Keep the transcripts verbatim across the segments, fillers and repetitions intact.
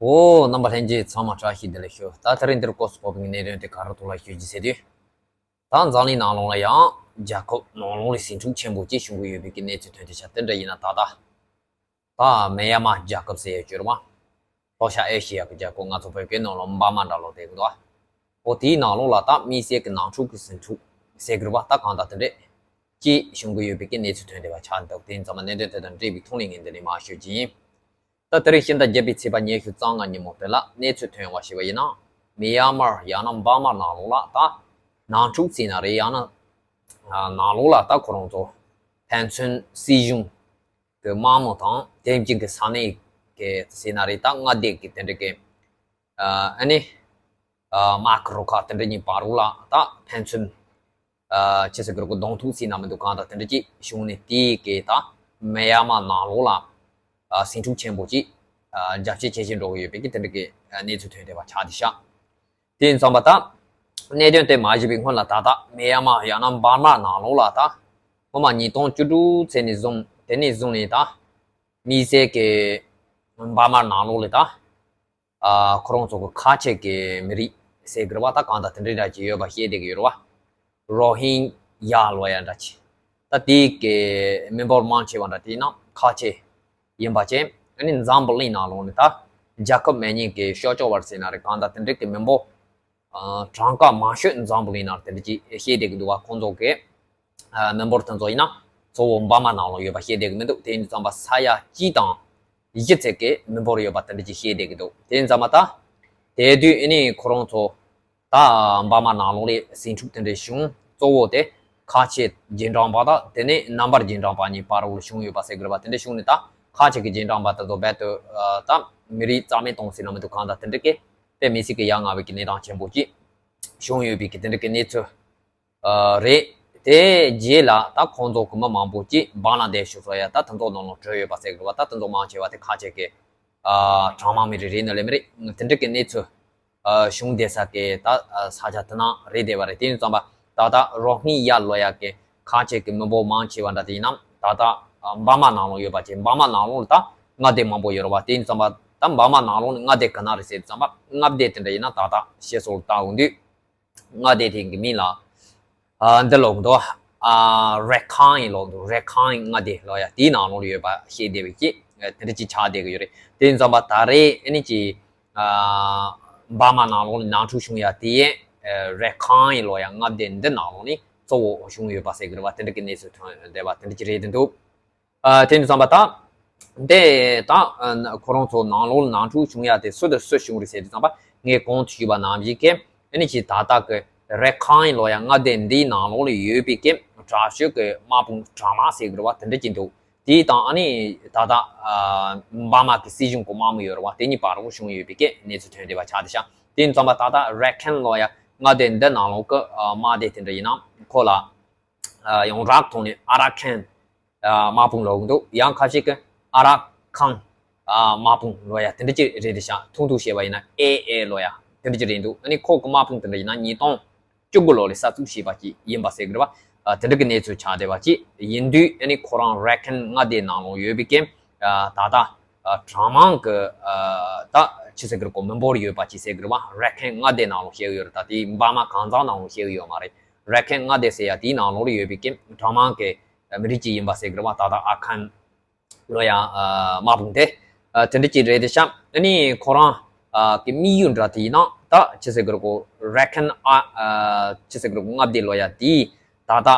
འོ། རྣམ་པ་ལྷན་རྒྱས་ཚང་མ་བཀྲ་ཤིས་བདེ་ལེགས་ཞུ། ད་དེ་རིང་འདིར་སྐོར་སུ་ཕོག་པའི་གནད་དོན་དེ་ག་རེ་ཐོག་ལ་ཞུ་རྒྱུ་ཟེར་དུས། ད་འཛམ་གླིང་ནང་ལོགས་ལ་ཡང་རྒྱལ་ཁབ་ནང་ལོགས་ལ་ཟིང་འཁྲུག་ཆེན་པོ་ཅིག་བྱུང་གི་ཡོད་པའི་གི་གནས་ཚུལ་ཐོན་ཏེ་ཤག་དེ་འདྲ་ཡིན་ན་ད་ལྟ། ད་མེ་ཡ་མ་རྒྱལ་ཁབ་ཟེར་ཡ་ཅིག་ཡོད་རེད་བ། ལྷོ་ཤར་ཨེ་ཤི་ཡ་གི་རྒྱལ་ཁབ། ང་ཚོ་བོད་སྐད་ནང་ལ་འབར་མ་འདྲ་ལོ་དེ་གི་འདུག་ཨ། འོ་དེའི་ནང་ལོགས་ལ་ད་དམིགས་བསལ་གྱི་ནང་འཁྲུག་གི་ཟིང་འཁྲུག་ཟེར་གི་རེད་བ། ད་གང་ལྟར་དེ་འདྲས་ཅིག་བྱུང་གི་ཡོད་པའི་གི་གནས་ཚུལ་ཐོན་བསྡད་པ་ཆགས་འདུག་དེ་ཡིན་ཙང་མ་གནད་དོན་དེ་དང་འབྲེལ་བའི་ཐོག་ནས་ངས་འདི་ནས་མར་ཤོད་ཀྱི་ཡིན། ད་དེ་རིང་ཕྱི་ཟླ་བརྒྱད་པའི་ཚེས་པ་ཉི་ཤུ་རྩ་ལྔ་ཉིན་མོ་དེ་ལ་གནས་ཚུལ་ཐོན་པ་ཞིག་པ་ཡིན་ན། མི་ཡ་མར་ཡང་ན་འབར་མ་ནང་ལོགས་ལ་ད་ནང་འཁྲུག་ཟེར་ན་རེད། ཡང་ན་ནང་ལོགས་ལ་ད་ཁོ་རང་ཚོ་ཕན་ཚུན་སྲིད་གཞུང་གི་དམག་མི་དང་དེ་བཞིན་གྱི་ས་གནས་ཀྱི་ཟེར་ན་རེད། ད་མངའ་སྡེ་གི་དེ་འདྲ་གི་ཨ་ནི་དམག་གི་རུ་ཁག་དེ་འདྲ་གཉིས་བར་རུ་ལ་ད་ཕན་ཚུན་ཨ་ཅི་ཟེར་གི་རེད་གོ། གདོང་ཐུག་ཟེར་ན་མི་འདུག་གང་ལྟར་དེ་འདྲ་ཅིག་བྱུང་ནས་དེའི་གི་ད་མེ་ཡ་མ་ནང་ལོགས་ལ་ཨ་ཟིང་འཁྲུག་ཆེན་པོ་ཅིག་ཨ་རྒྱ་བསྐྱེད་ཇེ་ཆེར་འགྲོ་གི་ཡོད་པའི་གི་དེ་འདྲ་གི་ཨ་གནས་ཚུལ་ཐོན་བསྡད་པ་ཆགས་བསྡད་ཤག་དེ་ཡིན་ཙང་མ་ད་གནད་དོན་དེ་མ་ཞུས་པའི་སྔོན་ལ་ད་ལྟ་མེ་ཡ་མ་ཡང་ན་འབར་མ་ནང་ལོགས་ལ་ད་སྔོན་མ་ཉིས་སྟོང་བཅུ་དྲུག་ཚེས་ནས་བཟུང་དེ་ནས་བཟུང་ནས་ད་དམིགས་བསལ་གི་འབར་མ་ནང་ལོགས་ལ་ད། ཨ་ཁོ་རང་ཚོ་གི་ཁ་ཆེ་གི་མི་རིགས་ཟེར་གི་རེད་བ། ད་གང་ལྟར་དེ་འདྲའི་འདྲ་ཅིག་ཡོད་པ་བཤད་བསྡད་གི་ཡོད་རེད་བ། རོ་ཧིན་ཡ་ལོ་ཡ་འདྲ་ཅིག་ད་དེའི་གི་མི་འབོར་མང་ཆེ་བ་འདྲ་དེའི་ནང་ཁ་ཆེ་ཡིན་པ་བཅས། ཨ་ནི་འཛམ་བུ་གླིང་ནང་ལོགས་ནས་ད་རྒྱལ་ཁབ་མེད་མཁན་གི་ཤོ་ཅོ་བར་ཟེར་ན་རེད། གང་ལྟར་དེ་འདྲའི་གི་མི་འབོར་ཨ་གྲངས་ཀ་མང་ཤོས་འཛམ་བུ་གླིང་ནང་དེ་འདྲ་ཅིག་བཤད་བསྡད་གི་འདུག་བ། ཁོང་ཚོ་གི་ཨ་མི་འབོར་དེ་ཚོ་ཡིན་ན་གཙོ་བོ་འབར་མ་ནང་ལོགས་ཡོད་པ་བཤད་བསྡད་གི་མི་འདུག་དེ་ཡིན་ཙང་མ་ས་ཡ་གཅིག་དང་བཞི་ཚད་ཀྱི་མི་འབོར་ཡོད་པ་དེ་འདྲ་ཅིག་བཤད་བསྡད་ཀྱི་འདུག་དེ་ཡིན་ཙང་མ་ད་དེ་དུས་ཨ་ནི་ཁོ་རང་ཚོ་ད་འབར་མ་ནང་ལོགས་ལ་ཟིང་འཁྲུག་དེ་འདྲའི་བྱུང་གཙོ་བོ་དེ་ཁ་ཆེ་རྗེས་འབྲང་པ་དང་དེ་ནས་རྣམ་པར་རྗེས་འབྲང་པ་གཉིས་བར་ལ་བྱུང་ཡོད་པ་ཟེར་གི་རེད་བ། དེ་འདྲ་བྱུང་ནས་ད་ཁ་ཆེ་གི་རྗེས་འབྲང་པ་དེ་ཚོ་རྦད་དེ་ད་མི་རིགས་རྩ་མེད་གཏོང་ཟེར་ན་མི་འདུག་གང་ལྟར་དེ་འདྲ་གི་དེ་མི་སྲིད་ཀྱི་ཡ་ང་བའི་གི་གནས་སྟངས་ཆེན་པོ་ཅིག་བྱུང་ཡོད་པའི་གི་དེ་འདྲ་གི་གནས་ཚུལ། ཨ་རེད། དེ་རྗེས་ལ་ད་ཁོང་ཚོ་གི་མི་མང་པོ་ཅིག་བང་ལ་དེ་ཤུ་སོ་ཡ་ད་དེ་ཚོ་ནང་ལ་བྲོས་ཡོད་པ་ཟེར་གི་རེད་བ། ད་དེ་ཚོ་མང་ཆེ་བ་དེ་ཁ་ཆེ་གི་ཨ་གྲངས་མང་མི་རིགས་རེད་ན་ལེ་མི་རེད། དེ་འདྲ་གི་གནས་ཚུལ་ཨ་བྱུང་བསྡད་ས་གི་ད་ཨ་ས་ཆ་དེ་ནང་རེད་བསྡད་པ་རེད། དེ་ཡིན་ཙང་པ་ད་ལྟ་རོ་ཧིན་ཡ་ལོ་ཡ་གི་ཁ་ཆེ་གི་མི་འབོར་མང་ཆེ་བ་འདྲ་དེ་ཡིན་ན་ད་ལྟ་ཨ་འབར་མ་ནང་ལ་ཡོད་པ་ཅིག་འབར་མ་ནང་ལོགས་ལ་ད་མངའ་སྡེ་མང་པོ་ཡོད་རེད་བ། དེ་ཡིན་ཙང་པ་ད་འབར་མ་ནང་ལོགས་ནས་མངའ་སྡེ་ག་ན་རེད་ཟེར་ཙང་པ་མངའ་སྡེ་དེ་འདྲ་ཡིན་ན་ད་ལྟ་བཤད་སྲོལ་ལྟ་འོང་དུས། མངའ་སྡེ་དེ་གི་མིང་ལ་ཨ་འདི་ལབ་འདུག་ཨ་རེ་ཁང་ཡིན་ལབ་འདུག་རེ་ཁང་མངའ་སྡེ་ལབ་ཡ་དེའི་ནང་ལོགས་ལ་ཡོད་པ་ཤེས་བསྡད་པའི་ཀྱི་དེ་འདྲ་ཅིག་ཆགས་བསྡད་ཀྱི་ཡོད་རེད། དེ་ཡིན་ཙང་པ་ད་རེས་ཨ་ནི་ཅིག་ཨ་འབར་མ་ནང་ལོགས་ལ་ནང་འཁྲུག་བྱུང་ཡ་དེ་ཡས་རེ་ཁང་ཡིན་ལབ་ཡ་མངའ་སྡེ་འདི་ནང་ལོགས་ནས་གཙོ་བོ་བྱུང་ཡོད་པ་ཟེར་གི་རེད་བ། དེ་འདྲ་གི་གནས་ཚུལ་ཐོན་བསྡད་པ་དེ་འདྲ་ཅིག་རེད་འདུག་ཨ་དེ་ནས་བསམ་པ་ད། འདི་ད་ཨ་ཁོ་རང་ཚོ་ནང་ལོགས་ལ་ནང་འཁྲུག་བྱུང་ཡ་དེ་སུ་དང་སུ་བྱུང་རེད་ཟེར་དུས་ཙམ་པ་ངས་གོང་དུ་ཞུས་པ་ནང་བཞིན་གྱི་ཨ་ནི་ཅིག་ད་ལྟ་གི་རེ་ཁང་ཡིན་ལབ་ཡ་མངའ་སྡེ་འདིའི་ནང་ལོགས་ལ་ཡོད་པའི་གི་དྲག་ཤོས་ཀྱི་དམག་དཔུང་གྲངས་མང་ཟེར་གི་རེད་བ། དེ་འདྲ་ཅིག་འདུག་དེའི་དང་ཨ་ནི་ད་ལྟ་ཨ་འབར་མ་གི་སྲིད་གཞུང་གི་དམག་མི་ཡོད་རེད་བ། དེ་གཉིས་བར་ལ་བྱུང་ཡོད་པའི་གི་གནས་ཚུལ་ཐོན་བསྡད་པ་ཆགས་བསྡད་ཤག་དེ་ཡིན་ཙམ་པ་ད་ལྟ་རེ་ཁན་ལབ་ཡ་མངའ་སྡེ་འདི་ནང་ལོགས་ཀྱི་ཨ་དམག་སྡེ་དེ་འདྲ་ཡིན་ན་ཁོ་ལ། ཨ་ཡོངས་གྲགས་ཐོག་ནས་ཨ་ར་ཁན་ཨ་དམག་དཔུང་ལབ་ཀྱི་འདུག་ཡང་ཁ་ཤས་ཀྱིས་ཨ་ར་ཁང་ཨ་དམག་དཔུང་ལབ་ཡ་དེ་འདྲ་ཅིག་རེད་དེ་ཤག་ཐུང་ཐུང་བཤད་པ་ཡིན་ན་ཨེ་ཨེ་ལབ་ཡ་དེ་འདྲ་ཅིག་རེད་འདུག་ཨ་ནི་ཁོ་གི་དམག་དཔུང་དེ་འདྲ་ཡིན་ན་ཉིས་སྟོང་བཅུ་དགུ་ལོ་ལ་གསར་འཛུགས་བྱས་པ་ཅིག་ཡིན་པ་ཟེར་གི་རེད་བ། ཨ་དེ་འདྲ་གི་གནས་ཚུལ་ཆགས་བསྡད་པ་ཅིག་ཡིན་དུས་ཨ་ནི་ཁོ་རང་རེ་ཁན་མངའ་སྡེའི་ནང་ལོགས་ཡོད་པའི་གི་ཨ་ད་ལྟ་ཨ་གྲངས་མང་གི་ཨ་ད་ཅི་ཟེར་གི་རེད་གོ། མི་འབོར་ཡོད་པ་ཅིག་ཟེར་གི་རེད་བ། རེ་ཁན་མངའ་སྡེའི་ནང་ལོགས་བཤད་གི་ཡོད་རེད། ད་དེ་འབར་མ་གང་ཟག་ནང་ལོགས་བཤད་གི་ཡོད་མ་རེད། རེ་ཁན་མངའ་སྡེ་ཟེར་ཡ་དེའི་ནང་ལོགས་ལ་ཡོད་པའི་གི་གྲངས་མང་གི་མི་རིགས་ཅིག་ཡིན་པ་ཟེར་གི་རེད་བ། ད་ལྟ་ཨ་ཁན་ལབ་ཡ་དམག་དཔུང་དེ་དེ་འདྲ་ཅིག་རེད་དེ་ཤག་ཨ་ནི་ཁོ་རང་གི་དམིགས་ཡུལ་འདྲ་དེ་ཡིན་ན་ད་ཅི་ཟེར་གི་རེད་གོ། རེ་ཁན་ཨ་ཅི་ཟེར་གི་རེད་གོ། མངའ་སྡེ་ལབ་ཡ་དེ་ད་ལྟ་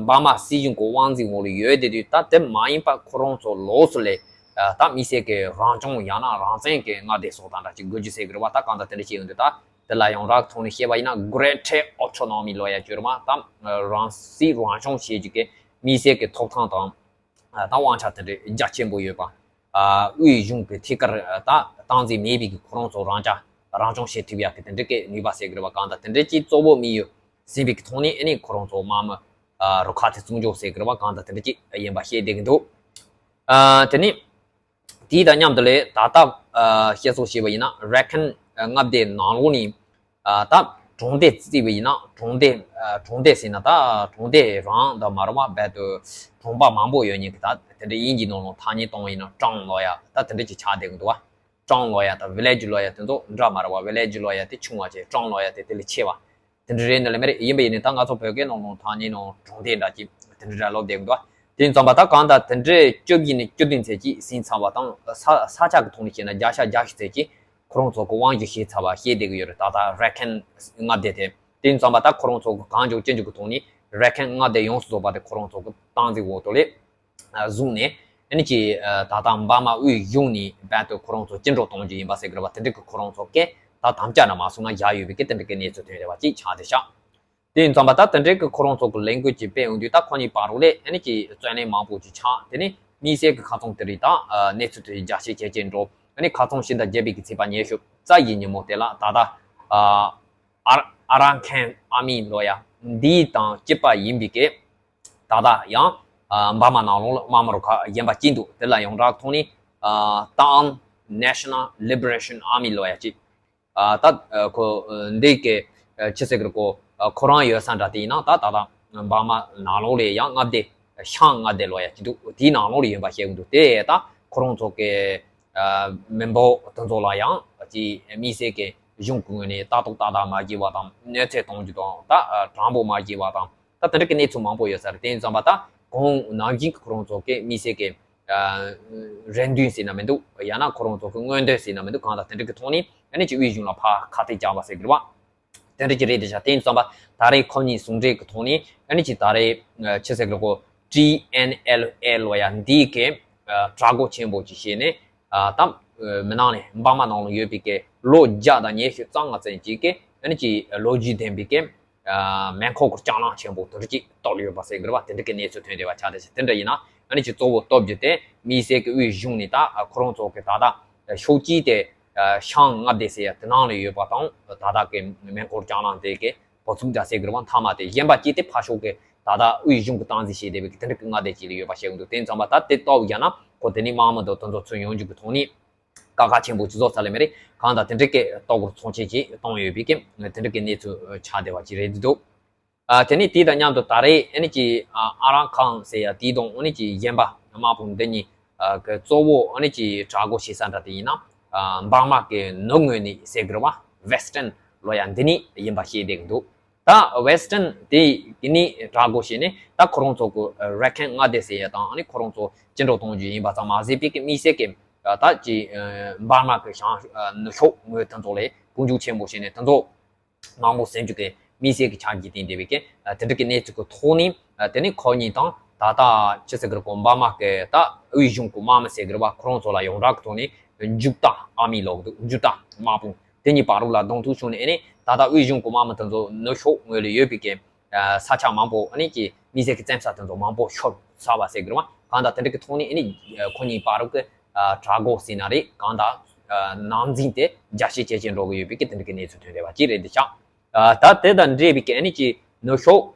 འབར་མ་སྲིད་གཞུང་གི་དབང་འཛིན་འོག་ལ་ཡོད་དེ་དུས་ད་དེ་མ་ཡིན་པ་ཁོ་རང་ཚོ་ལོགས་སུ་ལས་ད་དམིགས་བསལ་གི་རང་སྐྱོང་ཡང་ན་རང་བཙན་གི་མངའ་སྡེ་སོགས་དང་འདྲ་ཅིག་དགོས་རྒྱུ་ཟེར་གི་རེད་བ། ད་གང་ལྟར་དེ་འདྲ་ཅིག་ཡོང་དུས་ད། དེ་ལ་ཡོངས་གྲགས་ཐོག་ནས་བཤད་པ་ཡིན་ན་Greater Autonomy ལབ་ཡ་ཅིག་ཡོད་རེད་མ། ད་རང་སྲིད་རང་སྐྱོང་བྱེད་རྒྱུ་གི་དམིགས་བསལ་གྱི་ཐོབ་ཐང་དང་ད་དབང་ཆ་དེ་འདྲ་རྒྱ་ཆེན་པོ་ཡོད་པ། དབུས་གཞུང་གི་ཐད་ཀར་ད་སྟངས་འཛིན་མེད་པའི་གི་ཁོ་རང་ཚོ་རང་རྐྱ་རང་སྐྱོང་བྱེད་ཐུབ་ཡ་གི་དེ་འདྲ་གི་ནུས་པ་ཟེར་གི་རེད་བ། གང་ལྟར་དེ་འདྲ་གི་གཙོ་བོ་དམིགས་ཡུལ་ཟིན་པའི་གི་ཐོག་ནས་ཨ་ནི་ཁོ་རང་ཚོ་དམག་མི་རུ་ཁག་དེ་བཙུགས་འཇོག་ཟེར་གི་རེད་བ། གང་ལྟར་དེ་འདྲ་གི་ཡིན་པ་བཤད་བསྡད་གི་འདུག་ཨ་དེ་ནས། དེའི་དང་མཉམ་དུ་ལས་ད་ལྟ་ཨ་བཤད་སྲོལ་བྱས་པ་ཡིན་ན་རེ་ཁན་མངའ་སྡེའི་ནང་ལོགས་ནས་ཨ་ད་གྲོང་སྡེ་བརྩིས་པ་ཡིན་ན་གྲོང་སྡེ་ཨ་གྲོང་སྡེ་ཟེར་ན་ད་གྲོང་སྡེ་རང་ད་མ་རེད་བ། རྦད་དུ་གྲོང་པ་མང་པོ་ཡོད་མཁན་གྱི་ད་དེ་འདྲ་དབྱིན་ཇིའི་ནང་ལོགས་ཐ་སྙད་གཏོང་བ་ཡིན་ན་ཀྲང་ལབ་ཡ་ད་དེ་འདྲ་ཅིག་ཆགས་བསྡད་ཀྱི་འདུག་བ། ཀྲང་ལོ་ཡ་དང་ཝི་ལེ་ཇི་ལོ་ཡ་དེ་ཚོ་འདྲ་མ་རེད་བ། ཝི་ལེ་ཇི་ལོ་ཡ་དེ་ཆུང་བ་བྱས། ཀྲང་ལོ་ཡ་དེ་དེ་ལས་ཆེ་བ། དེ་འདྲ་རེད་ནི་ལ་མི་རེད། ཡིན་པ་ཡིན་ནི་ད་ང་ཚོ་བོད་སྐད་ནང་ནང་ཐང་ཉིན་ནང་གྲོང་སྡེ་འདྲ་ཅིག་དེ་འདྲ་འདྲ་ལོ་བསྡད་འདུག་དེ་ཡིན་ཙམ་པ་ད་གང་ལྟར་དེ་འདྲའི་བཅུ་བཞི་ནས་བཅུ་བདུན་ཚད་ཅིག་ཟིན་ཚར་བ་དང་། ས་ས་ཆ་གི་ཐོག་ནས་བཤད་ན་བརྒྱ་ཆ་བརྒྱད་ཅུ་ཚད་ཅིག་ཁོ་རང་ཚོ་གི་དབང་སྒྱུར་བྱས་ཚར་བ་བཤད་བསྡད་ཀྱི་ཡོད་རེད། ད་ལྟ་རེ་ཁན་མངའ་སྡེ་དེ། དེ་ཡིན་ཙམ་པ་ད་ཁོ་རང་ཚོ་གི་གང་བྱུང་ཅི་བྱུང་གི་ཐོག་ནས་རེ་ཁན་མངའ་སྡེ་ཡོངས་སུ་རྫོགས་པ་དེ་ཁོ་རང་ཚོ་གི་སྟངས་འཛིན་འོག་ཏུ་ལས་བཟུང་ནས། ཨ་ནི་ཅི་ད་ལྟ་འབར་མ་དབུས་གཞུང་ནས་རྦད་དེ་ཁོ་རང་ཚོ་བཅིངས་འགྲོལ་གཏོང་རྒྱུ་ཡིན་པ་ཟེར་གི་རེད་བ། དེ་འདྲ་གི་ཁོ་རང་ཚོ་གིས་ད་དམ་བཅའ་ནང་མ་སོང་ན་བཞག་ཡོད་པའི་གི་དེ་འདྲ་གི་གནས་ཚུལ་ཐོན་རེད་བ། ཅིག་ཆགས་བསྡད་ཤག་དེ་ཡིན་ཙམ་པ་ད་དེ་འདྲའི་གི་ཁོ་རང་ཚོ་གི་ལས་འགུལ་ཅིག་སྤེལ་ཡོང་དུས། ད་ཁོ་གཉིས་བར་དུ་ལས་ཨ་ནི་ཅི་རྩོད་གླེང་མང་པོ་ཅིག་ཆགས། དེ་ནས་དམིགས་བསལ་གི་ཁ་ཚོན་དེ་རིགས་དང་། ཨ་གནས་ཚུལ་དེ་རིགས་རྒྱ་ཆེ་ཇེ་ཆེར་འགྲོ། ཨ་ནི་ཁ་ཚོན་ཕྱི་ཟླ་བརྒྱད་པའི་གི་ཚེས་པ་ཉི་ཤུ་རྩ་བཞིའི་ཉིན་མོ་དེ་ལ་ད་ལྟ་ཨ་ཨ་ཨ་ར་ཁན་ཨར་མི་ལོ་ཡ་འདི་དང་གཅིག་པ་ཡིན་པའི་གི་ད་ལྟ་ཡང་ཨ་འབར་མ་ནང་ལོགས་ལ་དམག་མི་རུ་ཁག་གཞན་པ་གཅིག་འདུག་དེ་ལ་ཡོངས་གྲགས་ཐོག་ནས་ཨ་ཏཱའོན་National Liberation Army ལོ་ཡ་གཅིག་ཨ་ད་ཨ་ཁོ་ཨ་འདི་གི་ཨ་ཆི་ཟེར་གི་རེད། ཁོ་ཨ་ཁོ་རང་ཡོད་ས་འདྲ་དེ་ཡིན་ན་ད་ད་ད་འབར་མ་ནང་ལོགས་ལ་ཡང་མངའ་སྡེ་ཤང་མངའ་སྡེ་ལོ་ཡ་གཅིག་འདུག་དེའི་ནང་ལོགས་ལ་ཡིན་པ་བཤད་གི་འདུག་དེ་ད་ཁོ་རང་ཚོ་གི་ཨ་མི་འབོར་དེ་ཚོ་ལ་ཡང་ཅི་དམིགས་བསལ་གི་གཞུང་གི་ངོས་ནས་ལྟ་རྟོག་ཏག་ཏག་མ་བྱས་པ་དང་། གནོད་འཚེ་གཏོང་རྒྱུ་དང་། ད་ཨ་དྲང་པོ་མ་བྱས་པ་དང་། ད་དེ་འདྲ་གི་གནས་ཚུལ་མང་པོ་ཡོད་ས་རེད། དེ་ཡིན་ཙམ་པ་ད་གོང་ནང་བཞིན་གྱི་ཁོ་རང་ཚོ་གི་དམིགས་བསལ་གྱི་ཨ་རེ་འདུན་ཟེར་ན་མི་འདུག་ཡང་ན་ཁོ་རང་ཚོ་གི་མངོན་འདོད་ཟེར་ན་མི་འདུག་གང་ལྟར་དེ་འདྲ་གི་ཐོག་ནས་ཨ་ནི་ཅིག་དབུས་གཞུང་ལ་ཕར་ཁ་གཏད་བཅག་པ་ཟེར་གི་རེད་བ། དེ་འདྲ་ཅིག་རེད་དེ་ཤག་དེ་ཡིན་ཙམ་པ་ད་རེས་ཁོ་གཉིས་ཟུང་འབྲེལ་གི་ཐོག་ནས་ཨ་ནི་ཅིག་ད་རེས་ཨ་ཆི་ཟེར་གི་རེད། ཁོ་ཊི་ཨེན་ཨེལ་ཨེ་ལོ་ཡ་འདི་གི་ཨ་གྲགས་འགུལ་ཆེན་པོ་ཅིག་བྱས་ནས། ཨ་ད་མི་ནང་ནས་འབར་མ་ནང་ལ་ཡོད་པའི་གི་ལོ་བརྒྱ་དང་ཉི་ཤུ་རྩ་ལྔ་ཙམ་ཅིག་གི་ཨ་ནི་ཅིག་ལོ་རྒྱུས་ལྡན་པའི་གི་ཨ་མེ་འཁོར་གྱི་རྐྱང་ལམ་ཆེན་པོ་དེ་འདྲ་ཅིག་གཏོར་ཡོད་པ་ཟེར་གི་རེད་བ། དེ་འདྲ་གི་གནས་ཚུལ་ཐོན་བསྡད་པ་ཆགས་བསྡད་ཤག་དེ་འདྲ་ཡིན་ན་ཨ་ནི་ཅིག་གཙོ་བོ་གཏོར་རྒྱུ་དེ་དམིགས་བསལ་གི་དབུས་གཞུང་ནས་ད་ཨ་ཁོ་རང་ཚོ་གི་ད་ད་ཕྱོགས་གཅིག་དེ་ཨ་ཤང་མངའ་སྡེ་ཟེར་ཡ་དེ་ནང་ལ་ཡོད་པ་དང་། ད་ད་གི་མེ་འཁོར་རྐྱང་ལམ་དེ་གི་བུ་ཚུགས་འདྲ་ཟེར་གི་རེད་བ། མཐའ་མ་དེ་གཞན་པ་གཅིག་དེ་ཕར་ཕྱོགས་གི་ད་ལྟ་དབུས་གཞུང་གི་སྟངས་འཛིན་བྱེད་བསྡད་པའི་གི་དེ་འདྲ་གི་མངའ་སྡེ་ཅིག་ལ་ཡོད་པ་བཤད་གི་འདུག་དེ་ཡིན་ཙམ་པ་ད་དེ་གཏོར་བ་བཞག་ན་ཁོ་དེ་ནས་དམག་མི་དང་དེ་ཚོ་ཚུར་ཡོང་རྒྱུ་གི་ཐོག་ནས་དཀའ་ཁག་ཆེན་པོ་ཅིག་བཟོ་ས་ལས་མེད་རེད། གང་ལྟར་དེ་འདྲ་གི་གཏོར་རྒོལ་ཚོགས་ཆེན་ཅིག་བཏང་ཡོད་པའི་གི་དེ་འདྲ་གི་གནས་ཚུལ་ཆགས་བསྡད་པ་ཅིག་རེད་འདུག་ཨ་དེ་ནས་དེ་དང་མཉམ་དུ་ད་རེས་ཨ་ནི་ཅིག་ཨ་ཨ་ར་ཁན་ཟེར་ཡ་དེ་དང་ཨ་ནི་ཅིག་གཞན་པ་དམག་དཔུང་འདི་གཉིས་ཨ་གི་གཙོ་བོ་ཨ་ནི་ཅིག་གྲགས་འགུལ་བྱེད་ས་འདྲ་དེ་ཡིན་ན་ཨ་འབར་མ་གི་ནུབ་ངོས་ནས་ཟེར་གི་རེད་བ། ཝེ་སི་ཊན་ལོ་ཡ་འདི་ནས་ཡིན་པ་བཤད་བསྡད་གི་འདུག་ད་ཝེ་སི་ཊན་དེ་གི་ནས་གྲགས་འགུལ་བྱས་ནས་ད་ཁོ་རང་ཚོ་གི་རེ་ཁན་མངའ་སྡེ་ཟེར་ཡ་དང་ཨ་ནི་ཁོ་རང་ཚོ་བཅིངས་འགྲོལ་གཏོང་རྒྱུ་ཡིན་པ་ཙམ་མ་ཟད་པའི་གི་དམིགས་བསལ་གི་ད་ཅིག་འབར་མ་གི་ཤང་ནུབ་ཕྱོགས་ངོས་དེ་ཚོ་ལ་དཔུང་འཇུག་ཆེན་པོ་བྱས་ནས་དེ་ཚོ་མང་པོ་ཟིན་རྒྱུ་གི་དམིགས་བསལ་གྱི་ཆ་རྐྱེན་བསྟན་བསྡད་པའི་གི་དེ་འདྲ་གི་གནས་ཚུལ་གྱི་ཐོག་ནས། དེ་ནས་ཁོ་གཉིས་དང་ད་ལྟ་ཆི་ཟེར་གི་རེད། ཁོ་འབར་མ་གི་ད་དབུས་གཞུང་གི་དམག་མི་ཟེར་གི་རེད་བ། ཁོ་རང་ཚོ་ལ་ཡོངས་གྲགས་ཀྱི་ཐོག་ནས་འཇུ་ཏ་ཨར་མི་ལབ་གི་འདུག་འཇུ་ཏ་དམག་དཔུང་དེ་གཉིས་བར་དུ་ལ་གདོང་ཐུག་བྱུང་ནས། ཨ་ནི་ད་ལྟ་དབུས་གཞུང་གི་དམག་མི་དེ་ཚོ་ནུབ་ཕྱོགས་ངོས་ལ་ཡོད་པའི་གི་ས་ཆ་མང་པོ་ཨ་ནི་ཀྱི་དམིགས་བསལ་གྱི་བཙན་ས་དེ་ཚོ་མང་པོ་ཤོར་ཚར་བ་ཟེར་གི་རེད་བ། གང་ལྟར་དེ་འདྲ་གི་ཐོག་ནས་ཨ་ནི་ཁོ་གཉིས་བར་དུ་གི་ཨ་གྲགས་འགུལ་ཟེར་ན་རེད། གང་ལྟར་ཨ་ནང་འཛིང་དེ་རྒྱ་ཆེ་ཇེ་ཆེར་འགྲོ་གི་ཡོད་པའི་གི་དེ་འདྲ་གི་གནས་ཚུལ་ཐོན་བསྡད་པ་ཅིག་རེད་འདི་ཤག་ཨ་ད་དེ་དང་འབྲེལ་བའི་གི་ཨ་ནི་ཀྱི་ནུབ་ཕྱོགས་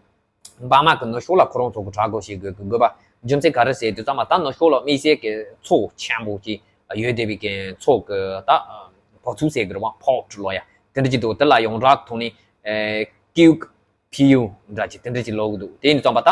འབར་མ་གི་ནུབ་ཕྱོགས་ལ་ཁོ་རང་ཚོ་གི་གྲགས་འགུལ་བྱེད་དགོས་གི་དགོས་པ་རྒྱུ་མཚན་ག་རེ་ཟེར་དུས་ཙམ་པ། ད་ནུབ་ཕྱོགས་ལ་དམིགས་བསལ་གི་མཚོ་ཆེན་པོ་ཅིག་ཡོད་བསྡད་པའི་གི་མཚོ་གི་ད་ཨ་བ་ཚུགས་ཟེར་གི་རེད་བ། པོར་ཊི་ལབ་ཡ་དེ་འདྲ་ཅིག་འདུག་དེ་ལ་ཡོངས་གྲགས་ཐོག་ནས་ཨེ་ཀིའུ་ཕི་ཡུ་འདྲ་ཅིག་དེ་འདྲ་ཅིག་ལབ་གི་འདུག་དེ་ཡིན་དུས་ཙམ་པ་ད་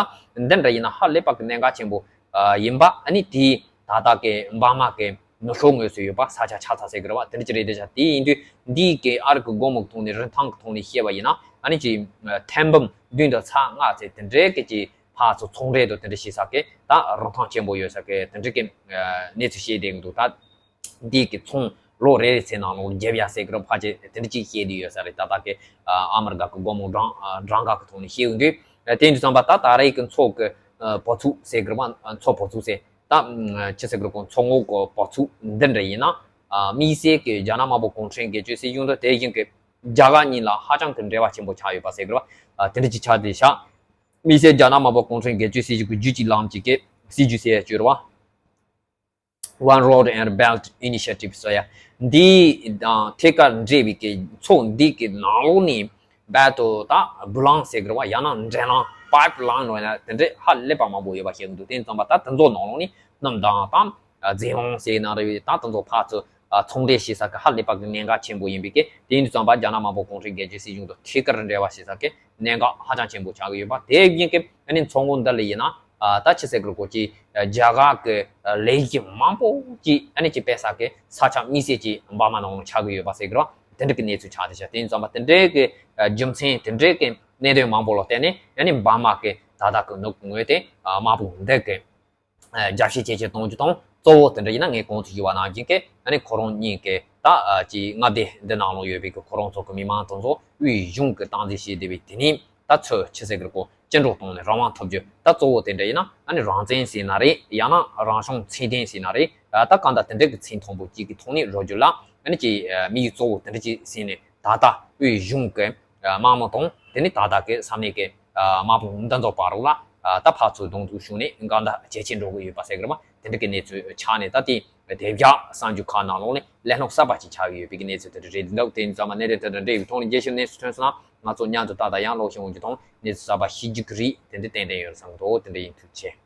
འདི་འདྲ་ཡིན་ན་ཧ་ལས་པ་གི་གནད་འགག་ཆེན་པོ་ཨ་ཡིན་པ། ཨ་ནི་དེའི་ད་ལྟ་གི་འབར་མ་གི་ནུབ་ཕྱོགས་ངོས་སུ་ཡོད་པ་ས་ཆ་ཆགས་ཚར་ཟེར་གི་རེད་བ། དེ་འདྲ་ཅིག་རེད་དེ་ཤག་དེ་ཡིན་དུས་འདི་གི་ཨ་རི་གི་སྒོར་མོ་གི་ཐོག་ནས་རིན་ཐང་གི་ཐོག་ནས་བཤད་པ་ཡིན་ན། ཨ་ནི་ཅིག་ཐེར་འབུམ་བདུན་དང་ཚེག་ལྔ་ཚད་དེ་འདྲའི་གི་ཅིག་ཕར་ཚུར་ཚོང་འབྲེལ་དང་དེ་འདྲ་བྱེད་ས་གི་ད་རིན་ཐང་ཆེན་པོ་ཡོད་ས་གི་དེ་འདྲ་གི་གནས་ཚུལ་བཤད་བསྡད་གི་འདུག་ད་འདི་གི་ཚོང་ལོ་རེ་རེ་ཚེ་ནང་ལོ་བརྒྱབ་ཡ་ཟེར་གི་རེད། ཕལ་ཆེར་དེ་འདྲ་ཅིག་བཤད་བསྡད་ཡོད་ས་རེད། ད་ལྟ་གི་ཨ་མི་རི་ཀ་གི་སྒོར་མོ་གྲངས་གྲངས་ཀ་གི་ཐོག་ནས་བཤད་ཡོང་དུས། དེ་ཡིན་དུས་ཙམ་པ་ད་ད་རེས་གི་མཚོ་གི་བ་ཚུགས་ཟེར་གི་རེད་བ། མཚོ་བ་ཚུགས་ཟེར་ད་ཆི་ཟེར་གི་རེད། ཁོ་མཚོ་ངོས་གི་བ་ཚུགས་འདི་འདྲ་ཡིན་ན། དམིགས་བསལ་གི་རྒྱ་ནག་དམར་པོ་གུང་ཁྲན་སྒེར་གཅོད་སྲིད་གཞུང་དང་དེ་བཞིན་གི་རྒྱ་གར་གཉིས་ལ་ཧ་ཅང་གི་འབྲེལ་བ་ཆེན་པོ་ཆགས་ཡོད་པ་ཟེར་གི་རེད་བ། དེ་འདྲ་ཅིག་ཆགས་བསྡད་ཤག་དམིགས་བསལ་རྒྱ་ནག་དམར་པོ་གུང་ཁྲན་སྒེར་གཅོད་སྲིད་གཞུང་གི་རྒྱུད་གཅིག་ལམ་གཅིག་གི་སྲིད་ཇུས་ཟེར་ཡ་ཅིག་ཡོད་རེད་བ། One Road and Belt Initiative ཟེར་ཡ། འདི་དང་ཐད་ཀར་འབྲེལ་བའི་གི་མཚོ་འདི་གི་ནང་ལོགས་ནས་རྦད་དེ་ད་བུ་ལམ་ཟེར་གི་རེད་བ། ཡང་ན་འདྲེན་ལམ་པའིབ་ལའིན་ལབ་ན་དེ་འདྲ་ཧ་ལས་པ་མང་པོ་ཡོད་པ་ཤེས་གི་འདུག་དེ་ཡིན་ཙམ་པ་ད་དེ་ཚོ་ནང་ལོགས་ནས་གནམ་ཐང་དང་ཨ་ཟི་ལིང་ཟེར་ན་རེད། ད་དེ་ཚོ་ཕར་ཚུར་ཨ་ཚོང་འབྲེལ་བྱེད་ས་གི་ཧ་ལས་པ་གི་གནད་འགག་ཆེན་པོ་ཡིན་པའི་གི། དེ་ཡིན་དུས་ཙམ་པ་རྒྱ་ནག་དམར་པོ་གུང་ཁྲན་སྒེར་གཅོད་སྲིད་གཞུང་དང་ཐད་ཀར་འབྲེལ་བ་བྱེད་ས་གི་གནད་འགག་ཧ་ཅང་ཆེན་པོ་ཆགས་ཀྱི་ཡོད་པ། དེ་བཞིན་གི་ཨ་ནི་མཚོ་ངོས་འདི་ལ་ཡིན་ན་ ཨ་ད་ཆི་ཟེར་གི་རེད་གོ་ཅི། རྒྱ་གར་གི་ལས་ཀྱི་མང་པོ་ཅིག་ཨ་ནི་ཅི་དཔེ་ས་གི་ས་ཆ་དམིགས་བསལ་གྱི་འབར་མ་ནང་ལ་ཆགས་ཀྱི་ཡོད་པ་ཟེར་གི་རེད། དེ་འདྲ་གི་གནས་ཚུལ་ཆགས་བསྡད་ཤག་དེ་ཡིན་ཙང་མ་དེ་འདྲའི་གི་རྒྱུ་མཚན་དེ་འདྲའི་གི་གནད་དོན་མང་པོ་ལ་བརྟེན་ནས་ཨ་ནི་འབར་མ་གི་ད་ལྟ་གི་ནུབ་ངོས་དེ་དམག་དཔུང་འདི་གི་རྒྱབ་བཤིག་ཇེ་ཆེ་གཏོང་རྒྱུ་དང་། གཙོ་བོ་དེ་འདྲ་ཡིན་ན་ངས་གོང་དུ་ཞུས་པ་ནང་བཞིན་གི་ཨ་ནི་ཁོ་རང་གཉིས་ཀྱི་ད་ཅི་མངའ་སྡེ་འདི་ནང་ལ་ཡོད་པའི་གི་ཁོ་རང་ཚོ་གི་མི་མང་དེ་ཚོ་དབུས་གཞུང་གི་སྟངས་འཛིན་བྱས་བསྡད་པའི་དེ་ནས་ད་ཚུར་ཆི་ཟེར་གི་རེད་གོ། བཅིངས་འགྲོལ་བཏང་ནས་རང་དབང་ཐོབ་རྒྱུ་ད་གཙོ་བོ་དེ་འདྲ་ཡིན་ན་ཨ་ནི་རང་བཙན་ཟེར་ན་རེད། ཡང་ན་རང་སྐྱོང་ཚད་ལྡན་ཟེར་ན་རེད། ད་གང་ལྟར་དེ་འདྲ་གི་ཚད་མཐོན་པོ་གཅིག་གི་ཐོག་ནས་རོལ་རྒྱུ་ལ་ཨ་ནི་ཅི་དམིགས་ཡུལ་གཙོ་བོ་དེ་འདྲ་ཅིག་ཟིན་ནས་ད་ལྟ་དབུས་གཞུང་གི་དམག་མི་དང་དེ་ནས་ད་ལྟ་གི་ས་གནས་ཀྱི་དམག་དཔུང་འདི་ཚོ་བར་ལ་ད་ཕར་ཚུར་གདོང་ཐུག་བྱུང་ནས་འགལ་ཟླ་ཇེ་ཆེ་འགྲོ་གི་ཡོད་པ་ཟེར་གི་རེད་མ། དེ་འདྲ་གི་གནས་ཚུལ་ཆགས་ནས་ད་དེ་དེ་བཞག་གསར་འགྱུར་ཁག་ནང་ལོགས་ནས་གླེང་སློང་གསར་པ་ཅིག་ཆགས་ཀྱི་ཡོད་པའི་གི་གནས་ཚུལ་དེ་འདྲ་རེད་འདུག་དེ་ཡིན་ཙང་མ་གནས་རེད་དེ་འདྲ་འདྲ་ཡོད་ཐོག་ནས་རྒྱལ་སྤྱིའི་གནས་ཚུལ་ཐོན་སོང་ན་ང་ཚོ་མཉམ་དུ་ཏག་ཏག་ཡང་ཀློག་ཤེས་འོང་རྒྱུ་དང་གནས་ཚུལ་གསར་པ་ཤེས་རྒྱུ་གི་རེད། དེ་འདྲ་ཡིན་ཐུགས་རྗེ་ཆེ། དེ་འདྲ་ཡིན་ཐུགས་རྗེ་ཆེ།